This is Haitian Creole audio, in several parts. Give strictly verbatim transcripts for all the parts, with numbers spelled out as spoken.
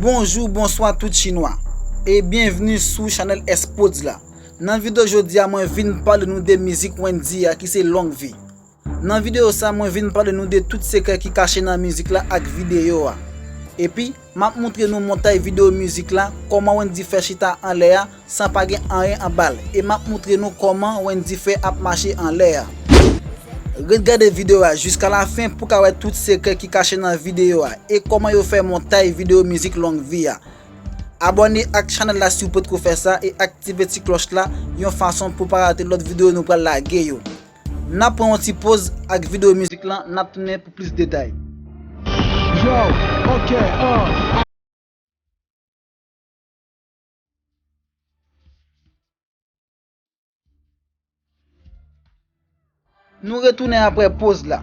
Bonjou, bonswa tout chinwa, e byenvni sou chanèl S Prodz la. Nan videyo jodi a, mwen vin pale nou de mizik Wendyy a ki se Long Vi. Nan videyo sa, mwen vin pale nou de tout sekrè ki kache nan mizik la ak videyo a. Epi, m ap moutre nou montay videyo mizik la, kòman Wendyy fè chita anlè a san pa gen anyen anba l. E m ap moutre nou kòman Wendyy fè ap mache anlè a. Ret gade videyo a jiska lafen pou w ka wè tout sekrè ki kache nan videyo a e kòman yo fè montay videyo mizik Long Vi a. Abòne ak chanèl la si w potko fè sa e aktive ti klòch la yon fason pou w pa rate lòt videyo nou pral lage yo. N ap pran yon ti poz ak videyo mizik lan, n ap tounen pou plis detay. Yo, ok, uh. Nou retounen apre poz la.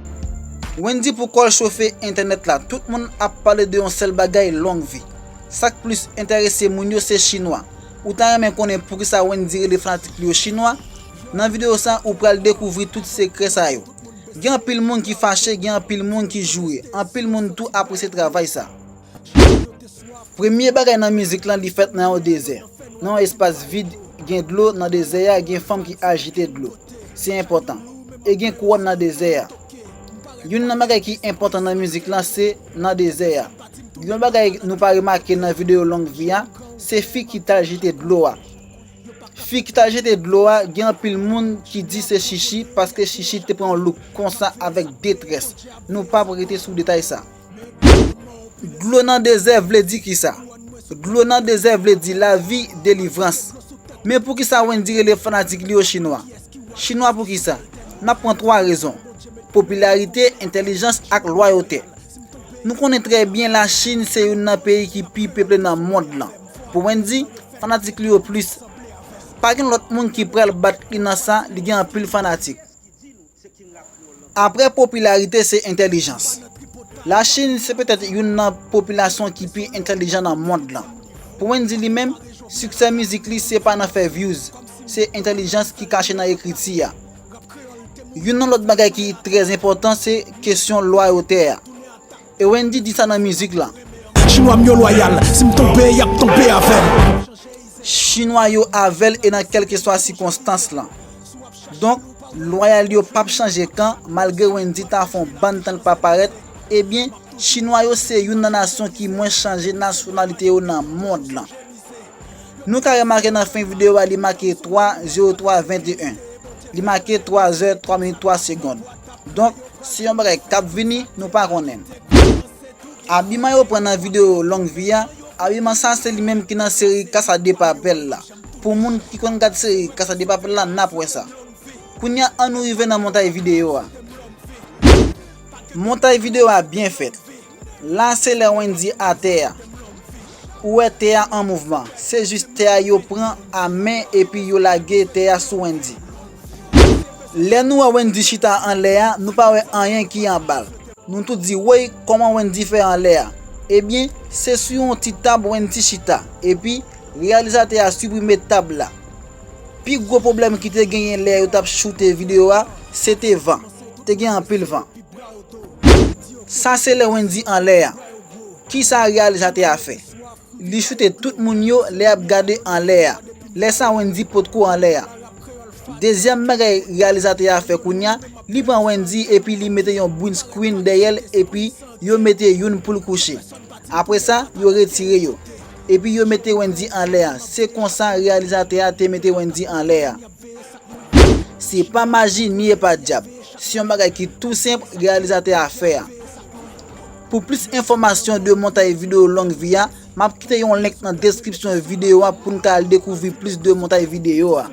Wendyy pou kò l chofe entènèt la, tout moun ap pale de yon sèl bagay, Long Vi. Sa k plis enterese moun yo se chinwa. Ou ta renmen konnen poukisa Wendyy rele fanatik li yo chinwa? Nan videyo sa, ou pral dekouvri tout sekrè sa yo. Gen anpil moun ki fache, gen anpil moun ki joure, anpil moun tou apresye travay sa. Premye bagay nan mizik lan, li fèt nan yon dezè. Nan yon espas vid, gen dlo nan dezè a, gen fanm ki al jete dlo. Se enpòtan. E gen kouwòn nan dezè a. Youn nan bagay ki enpòtan nan mizik lan, se nan dezè a. Yon bagay nou pa remake nan videyo Long Vi a, se fi ki t al jete dlo a. Fi ki t al jete dlo a, gen anpil moun ki di se Chichi, paske Chichi te pran yon look konsa avèk detrès. Nou p ap rete sou detay sa. Dlo nan dezè vle di kisa? Dlo nan dezè vle di lavi, delivrans. Men poukisa Wendyy rele fanatik li yo chinwa? Chinwa poukisa? N ap pran twa rezon: popilarite, entèlijans ak lwayote. Nou konnen trè byen Lachin se youn nan peyi ki pi peple nan mond lan. Pou Wendyy, fanatik li yo plis. Pa gen lòt moun ki pral bat li nan sa, li gen anpil fanatik. Apre popilarite, se entèlijans. Lachin se petèt youn nan popilasyon ki pi entèlijan nan mond lan. Pou Wendyy li menm, siksè mizik li se pa nan fè views, se entèlijans ki kache nan ekriti a. Youn nan lòt bagay ki trè enpòtan se kesyon lwayote a. E Wendyy di sa nan mizik lan. Chinwa m yo lwayal, si m tonbe, y ap tonbe avè m. Chinwa yo avè l e nan kèlkeswa sikonstans lan. Donk, lwayal yo p ap chanje kan, malgre Wendyy ta fè yon bann tan l pa parèt, ebyen, chinwa yo se youn nan nasyon ki mwens chanje nasyonalite yo nan mond lan. Nou ka remake nan fen videyo a, li make twa zewo twa venteyen. Li make twa zè, twa minit, twa segonn. Donk, se yon bagay k ap vini, nou pa konnen. Abiman yo pran nan videyo Long Vi a, abiman sa se li menm ki nan seri Casa de Papel la. Pou moun ki konn gad seri Casa de Papel la, n ap wè sa. Kounye a, ann nou rive nan montay videyo a. Montay videyo a byen fèt. La se lè Wendyy atè a. Ou wè tè a an mouvman. Se jis tè a yo pran a men epi yo lage tè a sou Wendyy. Lè nou wè Wendyy chita anlè a, nou pa wè anyen ki anba l. Nou tout di, woy, kòman Wendyy fè anlè a? Ebyen, se sou yon ti tab Wendyy chita, epi reyalizatè a siprime tab la. Pi gwo pwoblèm ki te genyen lè yo t ap choute videyo a, se te van. Te gen anpil van. Sa se lè Wendyy anlè a. Kisa reyalizatè a fè? Li choute tout moun yo lè y ap gade anlè a. Lè sa Wendyy potko anlè a. Dezyèm bagay reyalizatè a fè kounye a, li pran Wendyy epi li mete yon green screen dèyè l epi yo mete youn pou l kouche. Apre sa, yo retire yo. Epi yo mete Wendyy anlè a. Se konsa reyalizatè a te mete Wendyy anlè a. Se pa maji ni e pa dyab. Se yon bagay ki tou senp reyalizatè a fè a. Pou plis enfòmasyon de montay videyo Long Vi a, m ap kite yon link nan deskripsyon videyo a pou n ka al dekouvri plis de montay videyo a.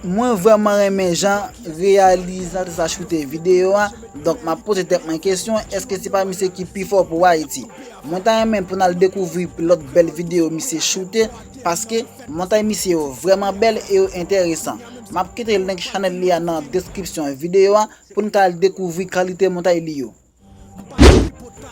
Mwen vrèman renmen jan reyalizatè sa choute videyo a, donk m ap poze tèt mwen kesyon, èske se pa misye ki pi fò pou Ayiti? Mwen ta renmen pou n al dekouvri lòt bèl videyo misye choute, paske montay misye yo vrèman bèl e yo enteresan. M ap kite link chanèl li a nan deskripsyon videyo a pou n ka al dekouvri kalite montay li yo.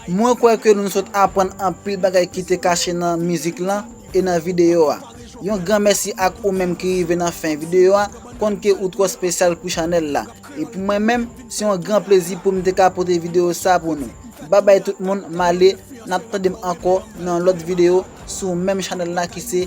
Mwen kwè ke nou sot aprann anpil bagay ki te kache nan mizik lan e nan videyo a. Yon gran mèsi ak ou menm ki rive nan fen videyo a, konn ke ou twò espesyal pou chanèl la. E pou mwen menm, se yon gran plezi pou m te ka pote videyo sa pou nou. Babay tout moun, m ale, N ap tande m ankò nan lòt videyo sou menm chanèl la ki se